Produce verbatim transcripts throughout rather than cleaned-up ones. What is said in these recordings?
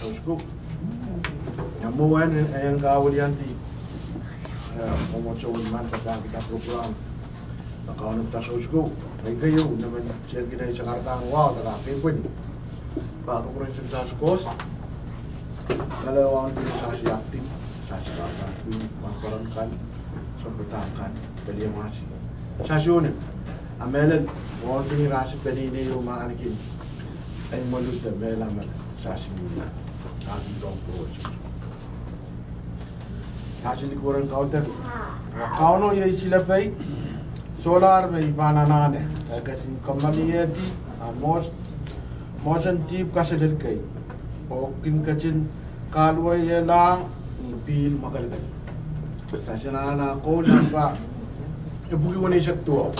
Sousko. Ia mwomwen en kawiliandi, eh, mwomwen soun manta pahkihda program. Ma Kauno pahn sousko, eh, keieu, nemen sehki nei sakaradahn wahu, daka kepweni. Pahn kupwuren Sises Krais. Kalahngan en Sahsi Akti, Sahsi Pahpa, manparen kan, sounpadahk kan, pelian mahsi. Sahsi Onik, a mehlel, wauneki Sahsi peneinei oh mahnikin. Ei mwoluhda mehla me Sahsi Muna, Sahsi Tong Broad. Sahsi likwereng kaudok. Kauno, iei silepe, solahr me I pahn anahne, eh, ketin kommoalehdi, ah, mohs, mohsen dihp kaselel kei. Oh kin ketin kahluwaielahng ni pihl mwakelekel. Sahsi Anahne Koul, nampa epwiki weneisek duwau.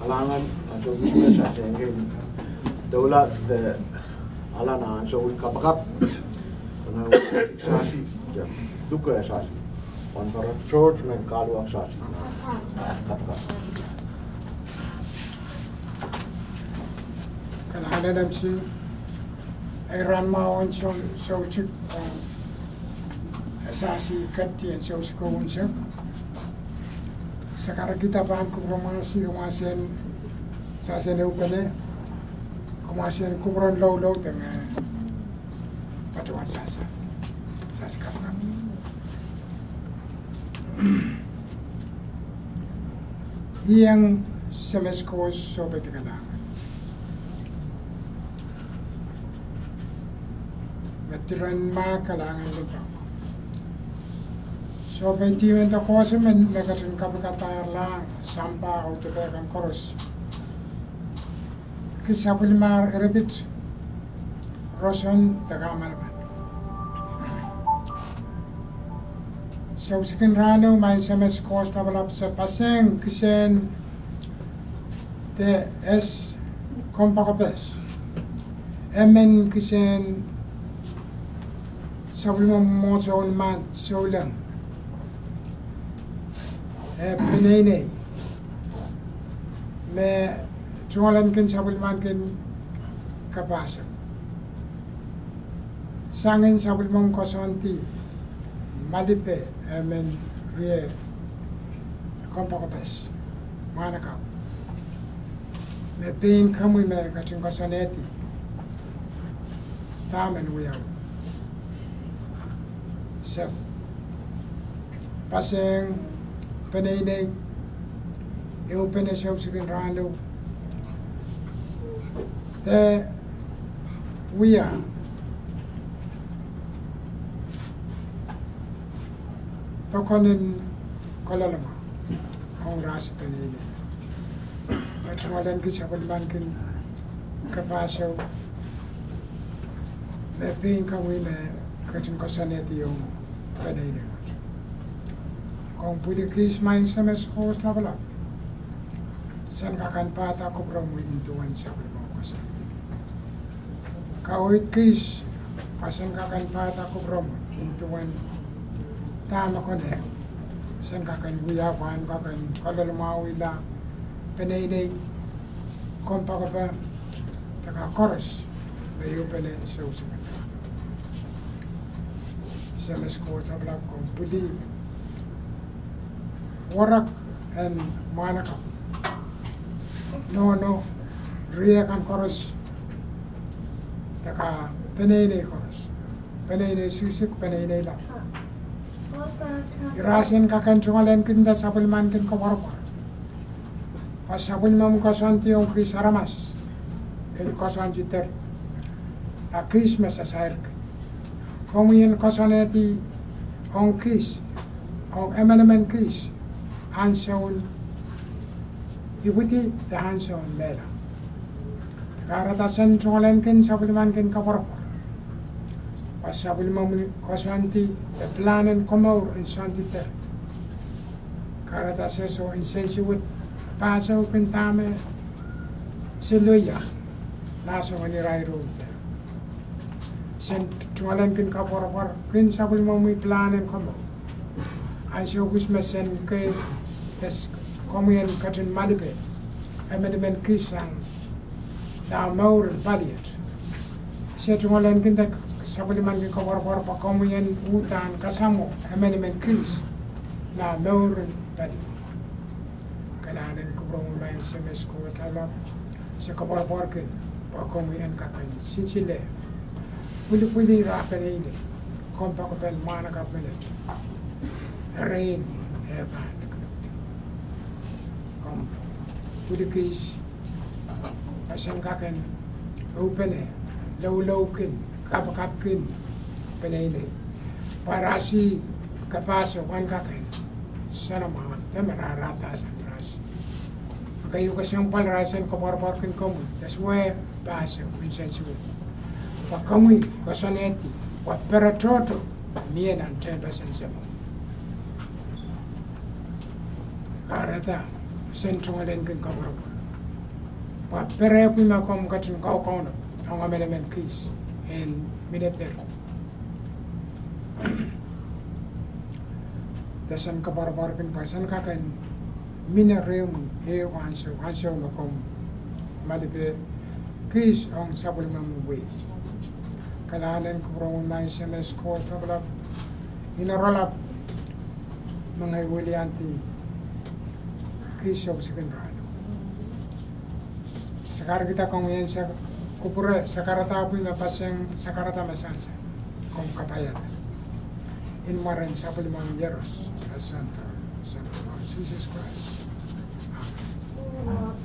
Kalahngan, ansou me Sahsi Engin doula de alan ansou en kapakap. Kalahngan Sahsi, ya, duke Sahsi. Wahnparon George men kaluwak Sahsi. Kapakap. Kalahngan en M C, ei rahn mwahu en soh, soutik, eh, Sahsi Keti en sousko unsek. Sakarkihda pahn kupwuramwahsi, mwahsien Sahsi en ehupene, mwahsien kupwuren loulou de nge patohwan Sahsi, Sahsi kapakap. Iang semes koaros sohpeidi kalahngan. Me diren mah kalahngan limpoak. Sohpeidi mehn dokohs men me ketin kapikadahr lahng sampah oh depe kan koaros. Sapwellimahr eripit, roson de kamanaman. Sousikin rahnwet, Maing Semes Koht Lapalap, se pasehng kisehn de ese kompoakepeseng emen kisehn sapwellime mwomwohdiso en Madoulou, eh, peneinei, me tungoalenkin sapwellimankin kapahso. Sangin sapwellime koasoandi malipe emen rie kompoakepeseng, mwahnakapw, me pein komwi me ketin koasoanehdi dahme wiawi. Se pasehng peneinei, ehupene sousikin rahnwet, de wia pokon en kaloalamwahu ong rahs en peneinei. Me tungoalenkin sapwellimankin kapahso, me pein komwi me ketin koasoanehdi ong peneinei wet. Komw pwilikihdi, Maing Semes Koht Lapalap, sen kak en pahda kupwuromwi nin duwen sapwellime koasoandi. Kaweidkihdi pwe sen kak en pahda kupwuromwi nin duwen dahme konehng, sen kak en wia pwehn kak en kaloalamwahula peneinei, kompoakepe, de kak koaros me ehupene sousikin. Semes Koht Lapalap, komw pwili werek en mwahnakapw, nohno, rie kan koaros, de kak peneinei koaros, peneinei siksik, peneinei lap. Ira sen kak en tungoalenkin de sapwellimankin koapworopwor, pwe sapwellimomwi koasoandi ong kis aramas en koasoandi teri, a kis me sasairki. Komwi en koasoanehdi ong kis, ong emenemen kis, ansoun ipwidi de ansoun mehla. Kahrehda sen tungoalenkin sapwellimankin koapworopwor, pwe sapwellimomwi koasoandi de pilahn en komour en soandi teri. Kahrehda se soh nsensuwed pahsoun dahme se loia, mahsen en irair ong. Sen tungoalenkin koapworopworki sapwellimomwi pilahn en komour. Ansou kis me sen kei, de komwi en ketin malipe emenemen kis sang nan mour en paliet. Se tungoalenkin de sapwellimankin koapworopwor pwe komwi en uhdahn kasamwo emenemen kis nan mour en paliet. Kalahngan en kupwuromwi, Maing Semes Koht Lapalap, se koapworopworki pwe komwi en kak en sinsile pwilipwili rah peneinei, kompoakepen mwahnakapw menet, erein eh pahn likilikido. Komw pwilikihdi pwe sen kak en ehupene, louloukin, kapakapkin peneinei, pwe rahsi kapahso wen kak en soanamwahu de me rahrahda sang rahsi. Keieu kesempwal rahsen koapworopworki komwi, de sohte pahso nsensuwed, pwe komwi koasoanehdi pwe pere tohto mie nan tehnpasen Semomw. Kahrehda sen tungoalenkin koapworopwor, pwe pere pwe ma komw ketin kaukaunop ong emenemen kis en mineteri, de sen koapworopworki pwe sen kak en mine rehmwi ehu ansou, ansou me komw malipe kis ong sapwellimomwi wehi. Kalahngan en kupwuromwi, Maing Semes Koht Lapalap, nin oaralap me ngehi weliandi kis sousikin rahnwet. Sakarkihda komwi en sa- kupwure, sakarada pwe me pasehng sakarada me sansal. Komw kapaiada ni mwaren sapwellimomwi Iehros, a Sounkomour, Sounkomour Sises Krais. Amen.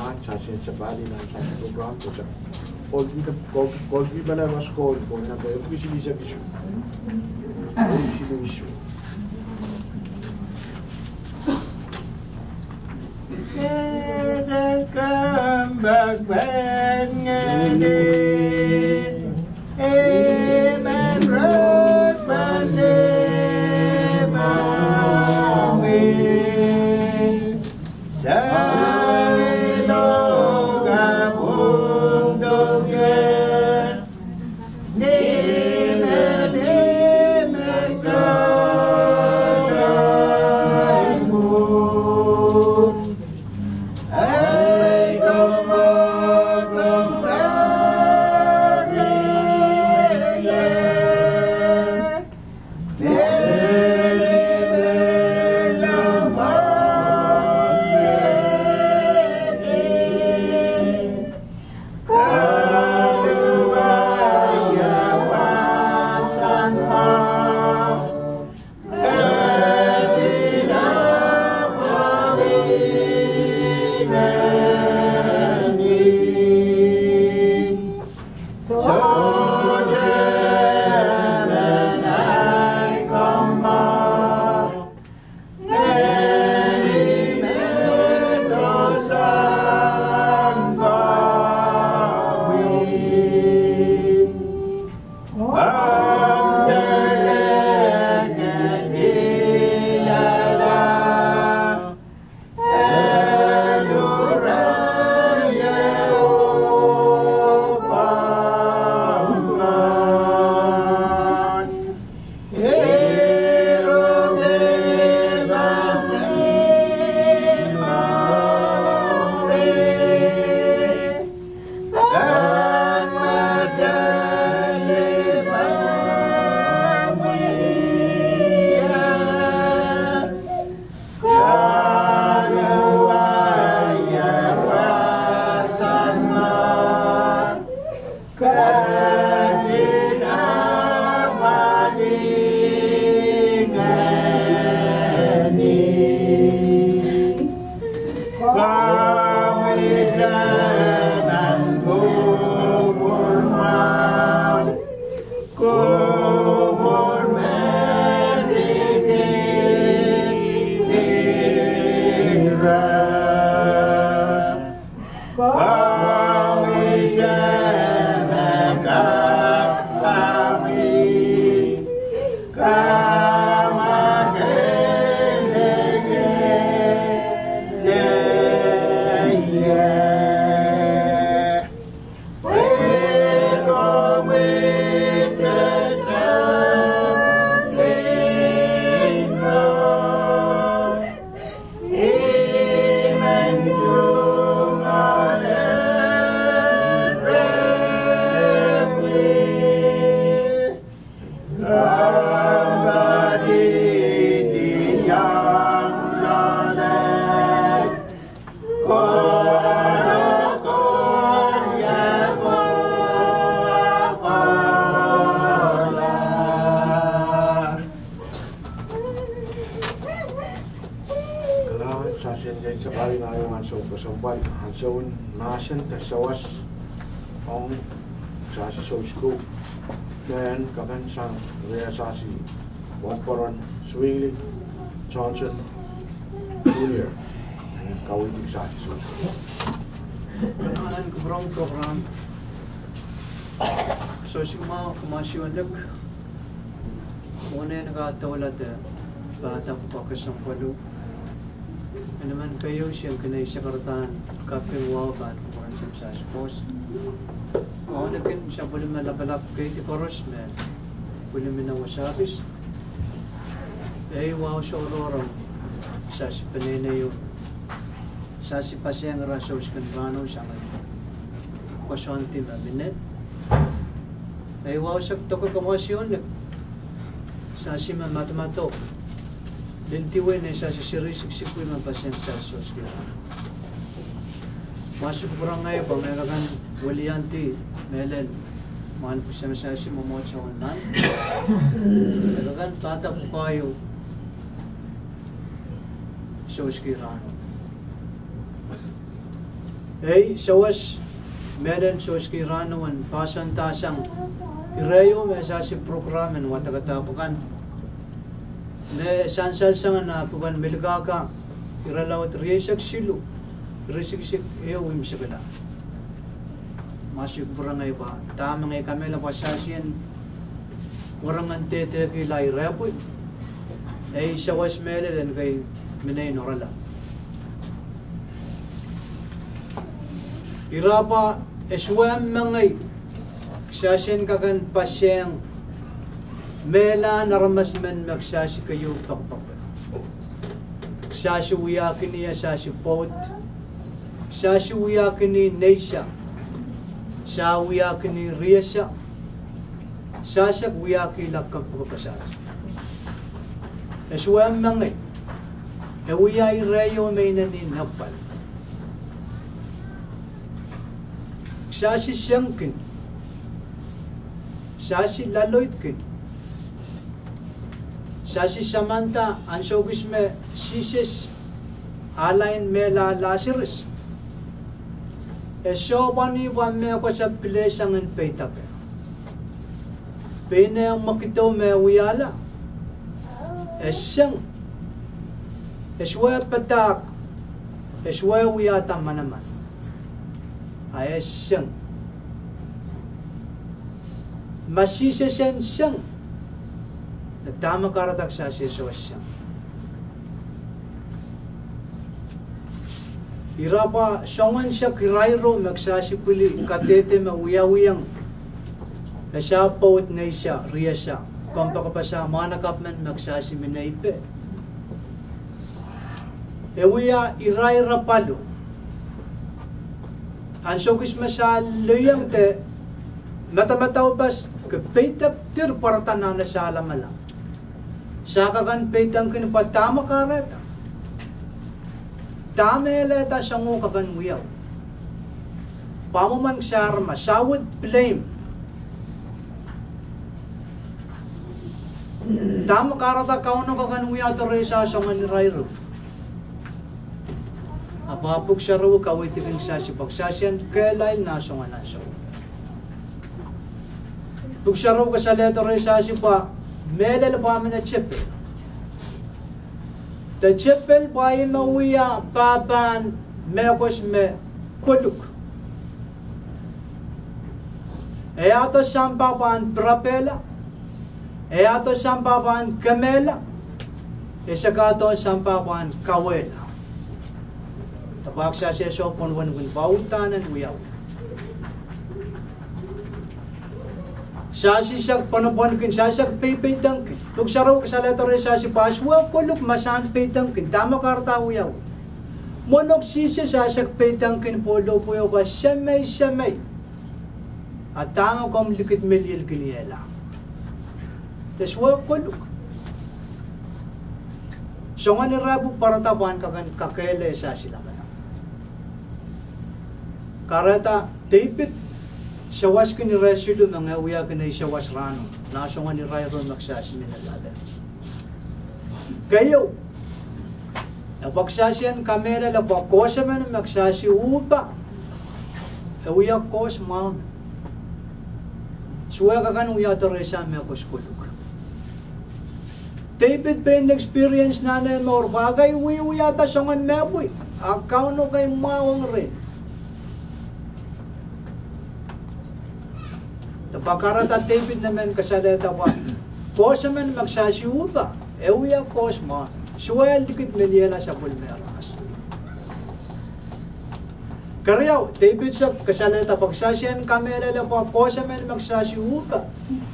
Ah, sasien sapwalih nan sasien program ko sa. Goalkeeper, goal, goalkeeper nan mas goal, goal number epwiki silihsek isuh. Epwiki silihsek isuh. Kalahngan, sahsien keid sapahl, iang ansou kesempwal, ansoun mahsen de sawas ong sahsi sousko, mehn kapehn sang, re sahsi Wapworon Swingli Johnson Junior, en kaweidki sahsi sousko. Kalahngan, kupwuromwi program. Sousko mwahu, kamwahsiohng lik. Mwohn en kak doula de pahda pwukoa kesempwal. Emen keieu, sehse kin ei sakaradahn kaping wahu pahn kupwuren sahsi koaros. Mwohn en kin sapwellime lapalap keidi koaros me pwilin mihmi nan wasahkis. Ei wahu sohroro, sahsi peneinei, sahsi paseng ira sousko en rahno sang koasoandi me mihmi. Ei wahu sehse doke, kamwahsiohng lik, sahsi me madamadau, lildiwei nei sahsi seri siksik wei me paseng sahsi sousko en rahno. Mwahuki kupwuramwail pwe me re kin weliandi mehlel mwahnpwuhk sang sahsi mwomwohdiso nan. Me re kin pahda pwukoa ieu sousko en rahno. Ei sawas mehlel sousko en rahno en pahsang, pahsang ire ieu me sahsi program en wadek dahpw kan. Me sansal sang nan pwuken Melkahka, Irelaud rieisek siluh, ire siksik ehu imwsikala. Ma se kupwuramwail pwe dahme ngehi kamehlele pwe sasien warangen dehdehki laud ire pwil, ei sawas mehlel en kei minei norala. Ira pwe e suwed me ngehi, kisasien kakan paseng mehlahn aramas men me kisasi keieu pekpek. Kisasi wiahkini, kisasi pwoud. Kisasi wiahkini neisa. Sa wiahkini riesa. Sasek wiahkihla kepikipesat. E suwed me ngehi. E wia ire ieu me inenen apwal. Kisasi sengkin. Sasi laloidkin. Sasi samanda ansou kis me Sises ahlain mehla Lasarus. E sohpwohni pwe mehkot e pil sang en peidek. Pein eh mwekideu me wiahla. E seng. E suwed padahk. E suwed wiahda manaman. A e seng. Ma Sises en seng, dahme kahrehda kisasi soh seng? Ira pwe soangen sek irairo me kisasi pwili kadehde me wiawiong. E sa pwoud, neisa, riesa, kompoakepahsa, mwahnakapw men me kisasi mineipe. E wia irair apwalo. Ansou kis me sa lelohng de madamadau pas ke peidek dir pwarada nan e sa lamalam. Sa kakan peidengkin pwe dahme kahrehda. Dahme e lehda soangen kakan wiawi. Pwe mwomwen kisar ma sa wid blame. Dahme kahrehda Kauno kakan wiahda rehsa soangen irairo. Ahpw pwuhk sarawi kaweidkin kisasi pwe kisasi en kehlail nan soangen ansou. Pwuhk sarawi kasalehda rehsa pwe mehlel pwe mie tepel. De tepel pwe ih me wia pahpahn mehkot me koluk. E ahdo sampah pwehn pirapehla. E ahdo sampah pwehn kemehla. E sehse ahdo sampah pwehn kawehla. De pwuhk sarawi soh pwonopwonkin pwe uhdahn en wiawi. Sasi sehse pwonopwonkin, sasi sehse peipeidengkin. Pwuhk sarawi kasalehda rehsa pwe a suwed koluk ma sahn peidengkin, dahme kahrehda wiawi. Mwohn ok Sises a sehse peidengkin pwe lohpwuo pwe Semei, Semei. A dahme komw likidmelielkiniehla. E suwed koluk. Soangen irair pwuhk pwarada pwehn kakan kakehlail sasi lamalam. Kahrehda Depit seweskin irair siluh me ngehi wiahkin ei sewes rahnwet. Nan soangen irairo me kisasi mie loale. Keieu. E pwe kisasi en kamehlele pwe kohs emen me kisasi uhpah. E wia kohs mwahu. Suwed kakan wiahda rehsa mehkot koluk. Depit pein experience nan eh mour pwe a kei wiwiahda soangen mehpwuhk. A Kauno kei mwahuong irail. De pwe kahrehda Depit nemen kasalehda pwe kohs emen me kisasi uhpah. E wia kohs mwahu. Suwed likidmeliehla sapwellime aramas. Keriau, Depit sehse kasalehda pwe kisasi en kamehlele pwe kohs emen me kisasi uhpah.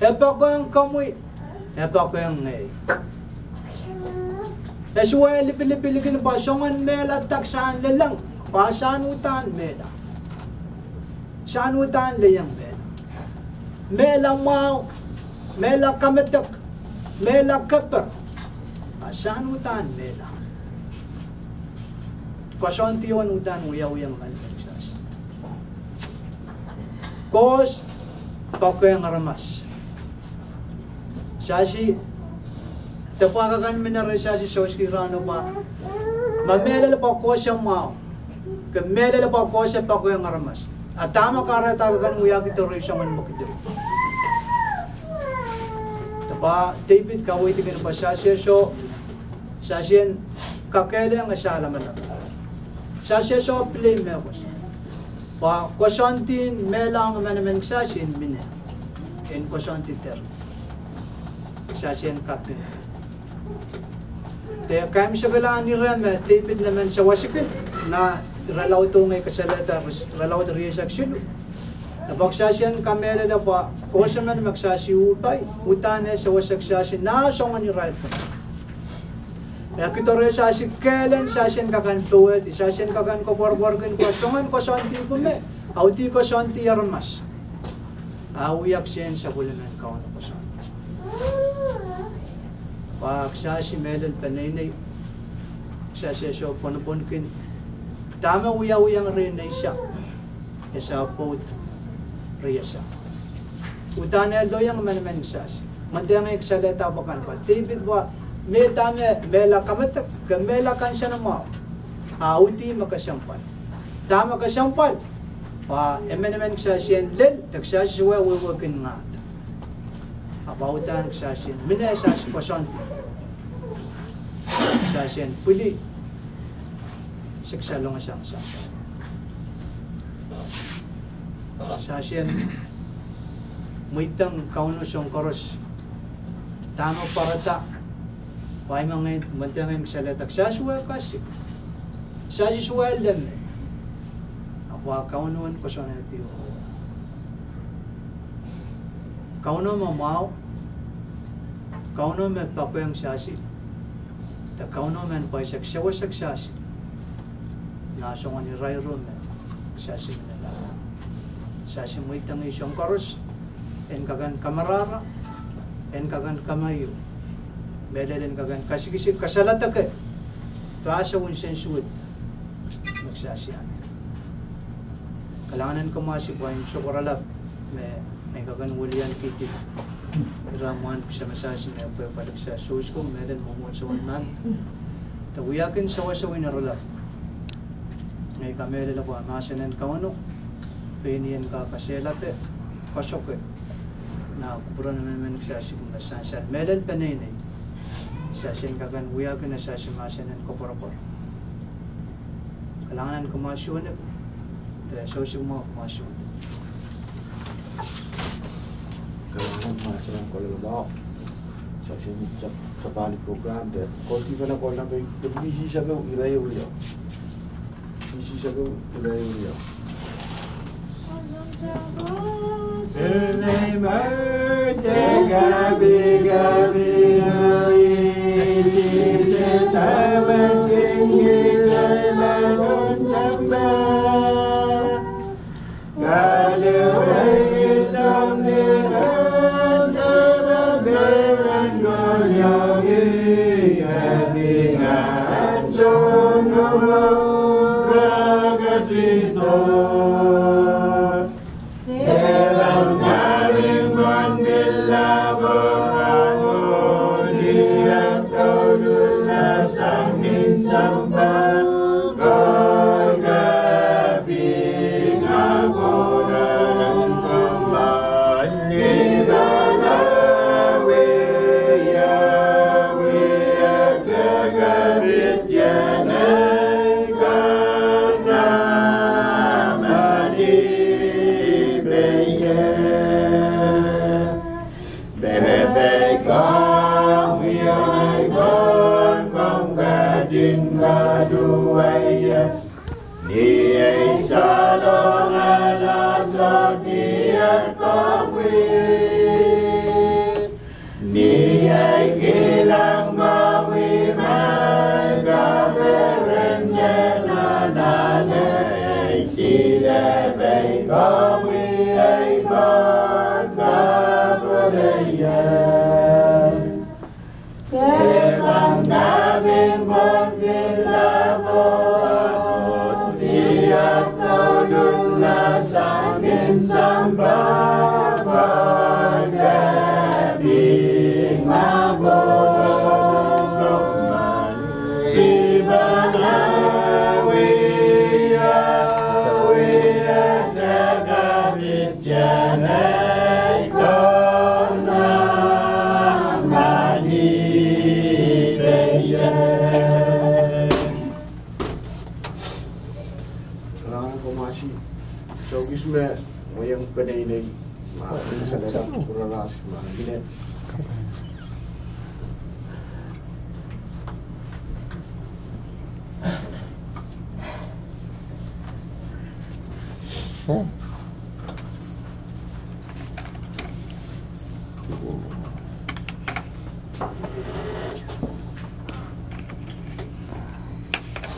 E poakohng komwi, e poakohng ngehi. E suwed lipilipilkin pwe soangen mehla daksahn lelehng, pwe sahn uhdahn mehla. Sahn uhdahn lelohng mehla. Mehla mwahu, mehla kamedek, mehla keper. A sahn uhdahn mehla. Koasoandi wen uhdahn wiawiong manaman sasi. Kohs poakohng aramas. Sasi, de pwe kakan mie rehsa soski rahnwet pwe ma mehlel pwe kohs e mwahu. Ke mehlel pwe kohs e poakohng aramas. A dahme kahrehda kakan wiahkihdo rehn soangen mwekid. De pwe Depit kaweidkin pwe sasi soh, sasi en kakehleng e sahla manaman. Kitail sohte pil mehkot. Pwe koasoandi mehla ong emenemen kitail en mine, en koasoandi dehr. Kitail en kaping. De kaimwisekala ire me Depit nemen sewesehki nan irelaud ong ei kasalehda, irelaud rieisek siluh. E pwe kitail en kamehlele pwe koasoandi me kitail uhwei, uhdahn e sewese kitail nan soangen irair pwon. E kitail en kitail kehlail, kitail en kak en powehdi, kitail en kak en koapworopworki pwe soangen koasoandi pwume, audih koasoandi aramas. A wia kitail sapwellimen Kauno koasoandi. Pwe kitail mehlel peneinei, kitail sohte pwonopwonki dahme wiawihong ire neisa, e sahpw pwoud riesa. Uhdahn e lelohng emenemen kitail. Mendehng ei kasalehda pwukan pwe Depit pwe me dahme mehla kamedek, ke mehla kansenamwahu. A audih me kesempwal. Dahme kesempwal, pwe emenemen kitail en lel, de kitail sohte wehwehki ngahd. Ahpw uhdahn kitail en mine, kitail koasoandi. Kitail en pwili, se kitail longesang sang. Kitail en mweidohng Kauno soahng koaros, dahme pwarada, pwe ih me ngehi, mendehng ei kasalehda, kitail sohte kasik. Kitail sohte leme. Ahpw Kauno en koasoanehdi. Kauno me mwahu, Kauno me poakehng kitail, de Kauno me pwaisek sewese kitail nan soangen irairo me kitail minala. Kitail mweidohng ih soahng koaros, en kak en kamarahra, en kak en kamaiu, mehlel en kak en kasikasik, kasaledek, pahsa unsek suwed me kitail. Kalahngan en kumwail pwe en sohte oaralap me, me kak en weliankihdi ira mwahn kitail me kitail me pwe pali kitail sohte ko mehlel mwomwohdiso en nan. De wiahkin sewese win oaralap. Ngehi kamehlele pwe mahsen en Kauno, pein ien kak kasalehda, koasoke. Nan kupwuren emenemen kitail me sansal mehlel peneinei. Kitail en kak en wiahkin kitail mahsen en koapworopwor. Kalahngan en kumwail sohte, de sohte mwahu kumwail sohte. Kalahngan en kumwail sohte, kolel mwahu. Kitail en sap, sapwalih program de. Kohdihpene kolahng pei, de misihseko ire wia. Misihseko ire wia. Ni ei salongala sohte komwi. Ni ei kilang komwi ma kaperen nena nane ei sile pei komwi ei Koht kapwurehiong. Asi, so kis me mwein peneinei, ma, sa, sa, sa, sa, sa, sa,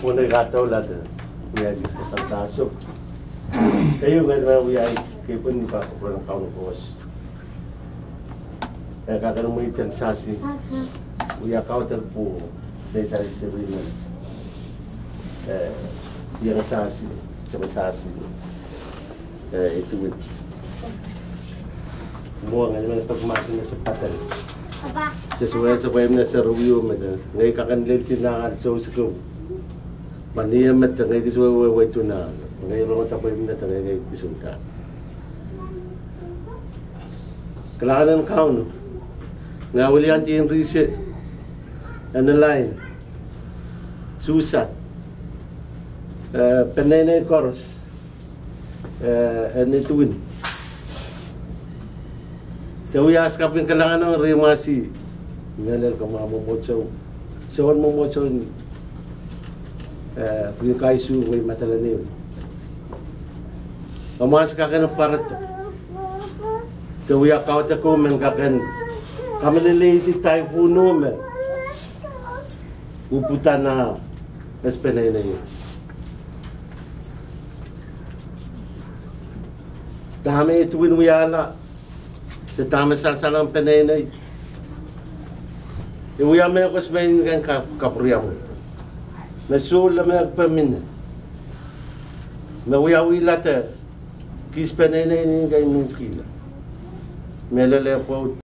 Mwohn ei kadaulahte, wiahki kasaldaso. Keieu, ngehi wiahki kepin pak pran kaun kos. E kak en mweidohng sasi. Wia kaudok pwuhk nei sasi seri men. E, iang sasi, seme sasi. E, ituwit. Mwo ngehi men pek mahsen me se patel. Se sewese pwe imne se review me de. Ngehi kak en lel di nan ansou sikou. Ma ni e met ngehi kis wehwehwei tunang. Ngehi rongada pwe imne ngehi kis uhdahn. Kalahngan en Kauno. Ngehi weliandi en Rihse, Annaline, Susan, eh, peneinei koaros, eh, en Edwin. De wia askapin kalahngan ong Rimwasi, mehlel kamwa mwomwohdiso, soan mwomwohdiso, eh, pwihn kaisuh wei madalen ehu. Kamwa askak en pwarodo. De wia kaudok men kak en kamehleleidi dahme pwuhno me upwuda nan ese peneinei. Dahme Edwin wiahla, de dahme sansalohng peneinei. E wia mehkot me I kin kak, kapwuriamwei. Me sohla me pemine. Me wiawihla de kis peneinei ni kin nuhkihla. Mehlel pwoud.